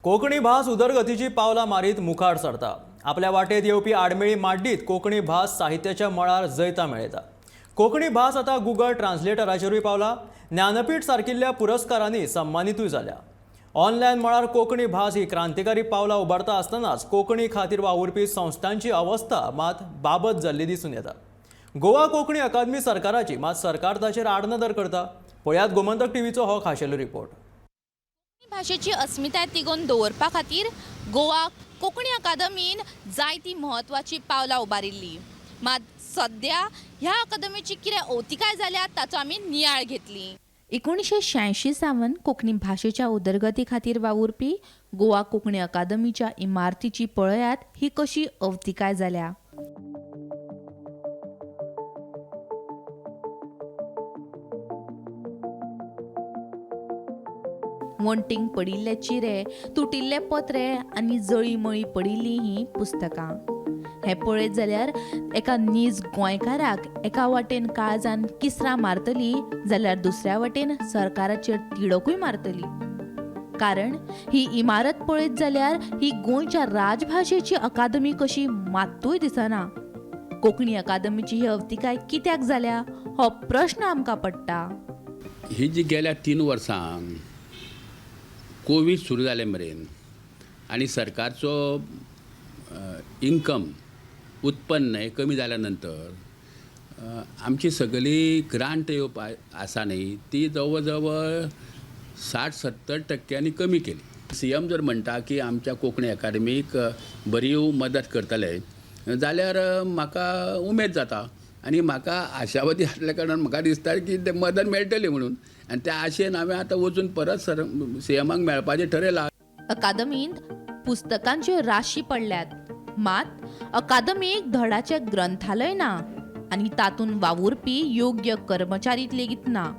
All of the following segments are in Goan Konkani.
कोंकणी भास उदरगतीची पावलां मारीत मुखार सरता. आपल्या वाटेत येवपी आडमेळी माड्डीत कोंकणी भास साहित्याच्या मळार जैतां मेळयता. कोंकणी भास आतां गुगल ट्रान्सलेटराचेरूय पावला. ज्ञानपीठ सारकिल्ल्या पुरस्कारांनी सन्मानितूय जाल्या. ऑनलायन मळार कोंकणी भास ही क्रांतिकारी पावलां उबारता आसतनाच कोंकणी खातीर वावुरपी संस्थांची अवस्था मात बाबत जाल्ली दिसून येता. गोवा कोंकणी अकादमी सरकाराची, मात सरकार ताचेर आडनदर करता. पळयात गोमंतक टीव्हीचो हो खाशेलो रिपोर्ट. कोंकणी भाशेची अस्मिताय तिगोवन दवरपा खातीर गोवा कोंकणी अकादमीन जायती म्हत्वाची पावलां उबारिल्ली. मात सद्या ह्या अकादमीची कितें अवतिकाय जाल्या ताचो आमी नियाळ घेतली. 1986 सावन कोंकणी भाशेच्या उदरगती खातीर वावुरपी गोवा कोंकणी अकादमीच्या इमारतीची पळयात ही कशी अवतिकाय जाल्या. वण्टींक पडिल्ले चिरे, तुटिल्ले पत्रे आनी जळींमळीं पडिल्लीं हीं पुस्तकां. हें पळयत जाल्यार एका नीज गोंयकाराक एका वाटेन काळजान किसरां मारतली जाल्यार दुसऱ्या वाटेन सरकाराचेर तिडकूय मारतली. कारण ही इमारत पळयत जाल्यार ही गोंयच्या राजभाशेची अकादमी कशी मात्तूय दिसना. कोंकणी अकादमीची ही अवतिकाय कित्याक जाल्या हो प्रश्न आमकां पडटा. ही जी गेल्या 3 वर्सां कोवीड सुरू जाले मेरेन आनी सरकारचो इन्कम उत्पन्न हें कमी जाल्या नंतर आमची सगळी ग्रांट येवपा आसा न्ही ती जवळ जवळ 60-70% कमी केली. सी एम जर म्हणटा की आमच्या कोंकणी अकादमीक बरी मदत करतले जाल्यार म्हाका उमेद जाता आनी म्हाका आशावादी आसल्या कारणान म्हाका दिसता की ते मदत मेळटली म्हणून, आनी त्या आशेन हांवें आतां वचून परत सर सी एमाक मेळपाचें ठरयलां. अकादमींत पुस्तकांच्यो राशी पडल्यात, मात अकादमीक धडाचें ग्रंथालय ना आनी तातूंत वावुरपी योग्य कर्मचारी लेगीत ना,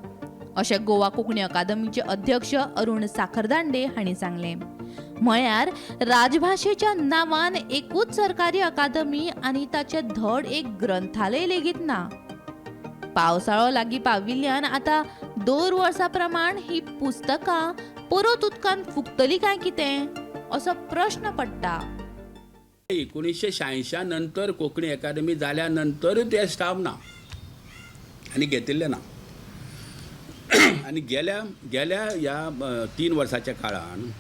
अशें गोवा कोंकणी अकादमीचे अध्यक्ष अरुण साखरदांडे हांणी सांगलें. म्हळ्यार राजभाशेच्या नांवान एकूच सरकारी अकादमी आनी ताचें धड एक ग्रंथालय लेगीत ना. पावसाळो लागीं पाविल्ल्यान आतां दर वर्सा प्रमाण ही पुस्तकां परत उदकान फुकतली काय कितें असो प्रश्न पडटा. 1986 नंतर कोंकणी अकादमी जाल्या नंतरूय ते स्टाफ ना आनी घेतिल्ले ना. आनी गेल्या गेल्या ह्या 3 वर्साच्या काळान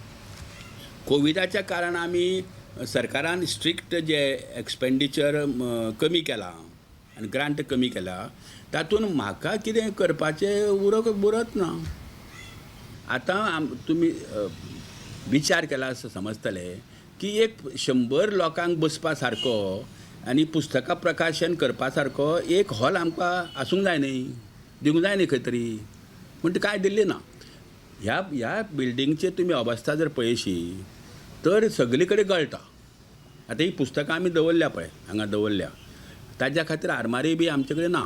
कोविडाच्या कारणान आमी सरकारान स्ट्रिक्ट जे एक्सपेंडिचर कमी केलां आनी ग्रांट कमी केला, तातूंत म्हाका कितें करपाचें उरत ना. आतां तुमी विचार केला असो समजतले की एक 100 लोकांक बसपा सारको आनी पुस्तकां प्रकाशन करपा सारको एक हॉल आमकां आसूंक जाय न्ही, दिवंक जाय न्ही खंय तरी, पूण कांय दिल्ली ना. ह्या ह्या बिल्डींगची तुमी अवस्था जर पळयशी तर सगळी कडेन गळटा. आतां ही पुस्तकां आमी दवरल्या पळय हांगा दवरल्या, ताज्या खातीर आरमारी बी आमचे कडेन ना.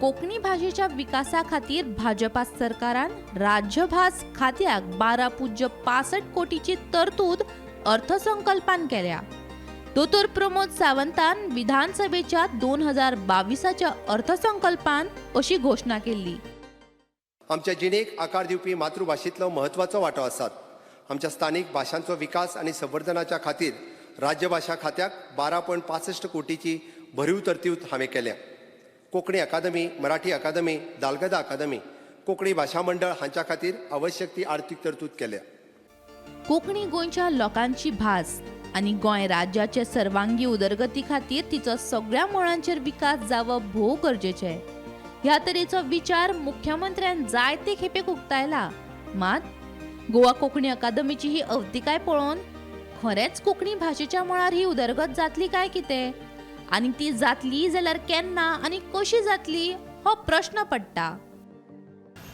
कोंकणी भाशेच्या विकासा खातीर भाजपा सरकारान राज्यभास खात्याक 12.65 कोटीची तरतूद अर्थसंकल्पान केल्या. दोतोर प्रमोद सावंतान विधानसभेच्या 2022च्या अर्थसंकल्पान अशी घोशणा केल्ली. आमच्या जिणेक आकार दिवपी मातृभाशेंतलो म्हत्वाचो वांटो आसात. आमच्या स्थानीक भाशांचो विकास आनी संवर्धनाच्या खातीर राज्यभाशा खात्याक 12.65 कोटीची भरीव तरतूद हांवें केल्या. कोंकणी अकादमी, मराठी अकादमी, दालगदा अकादमी, कोंकणी भाशा मंडळ हांच्या खातीर आवश्यक ती आर्थीक तरतूद केल्या. कोंकणी गोंयच्या लोकांची भास आनी गोंय राज्याचे सर्वांगी उदरगती खातीर तिचो सगळ्या मळांचेर विकास जावप भोव गरजेचें. ह्या तरेचो विचार मुख्यमंत्र्यान जायते खेपेक उक्तायला. मात गोवा कोंकणी अकादमीची ही अवतिकाय पळोवन खरेंच कोंकणी भाशेच्या मळार ही उदरगत जातली काय कितें, आनी ती जातली जाल्यार केन्ना आनी कशी जातली हो प्रश्न पडटा.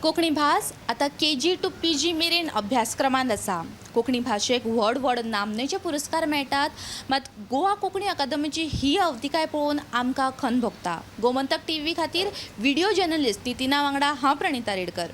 कोंकणी भास आतां KG to PG मेरेन अभ्यासक्रमांत आसा. कोंकणी भाशेक व्हड व्हड नामनेचे पुरस्कार मेळटात, मात गोवा कोंकणी अकादमीची ही अवतिकाय पळोवन आमकां खंत भोगता. गोमंतक टीव्ही खातीर व्हिडिओ जर्नलिस्ट नितिना वांगडा हांव प्रणिता रेडकर.